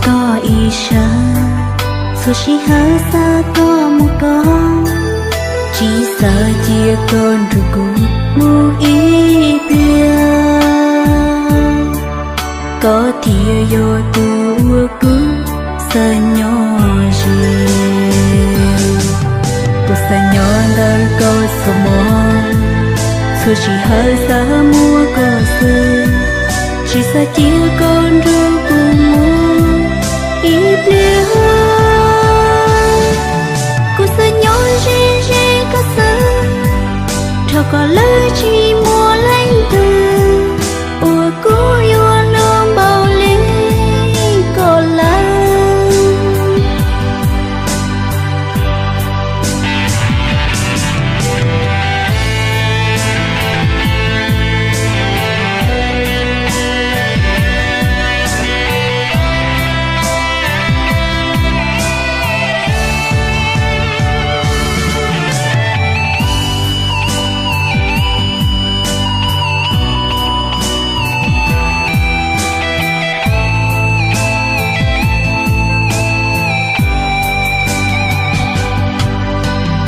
Koj ib sab, txhua sij hawm xav koj muaj koj, tsis xav cia koj nrog kuv mus ib pliag. Koj thiaj yog tus uas kuv xav nyob ze. Kuv xav nyob ntawm koj txhua hmo, txhua sij hawm xav muaj koj xwb, tsis xav cia koj nrog kuv mus ib pliag. Kuv xav nyob ze ze koj xwb, rau kom lawv tsis muaj leej twg uas kuv yuav hlub npaum li koj lawm.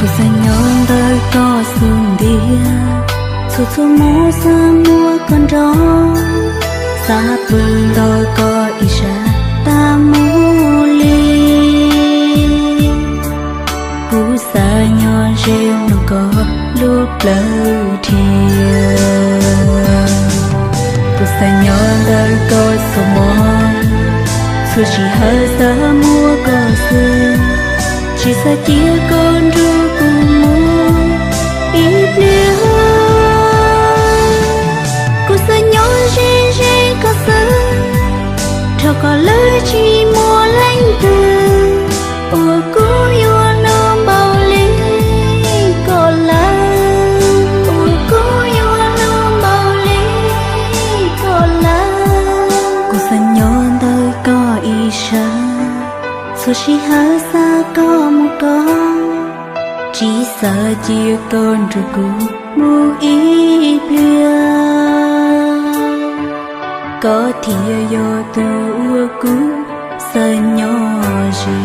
Kuv xav nyob ntawm koj xub ntiag, txhua txhua hmo xav muaj koj nrog, xav pw nrog koj ib sab tas mus li. Kuv xav nyob ze mloog koj lub plawv dhia. Kuv xav nyob ntawm koj txhua hmo, txhua sij hawm xav muaj koj xwb, tsis xav cia koj nrog kuv mus ib pliag. Kuv xav nyob ze ze koj xwb, rau kom lawv tsis muaj leej twg uas kuv yuav hlub npaum li koj lawm, uas kuv yuav hlub npaum li koj lawm. Kuv xav nyob ntawm koj ib sab, txhua sij hawm xav koj mus koj, tsis xav cia koj nrog kuv mus ib pliag. Koj thiaj yog tus uas kuv xav nyob ze.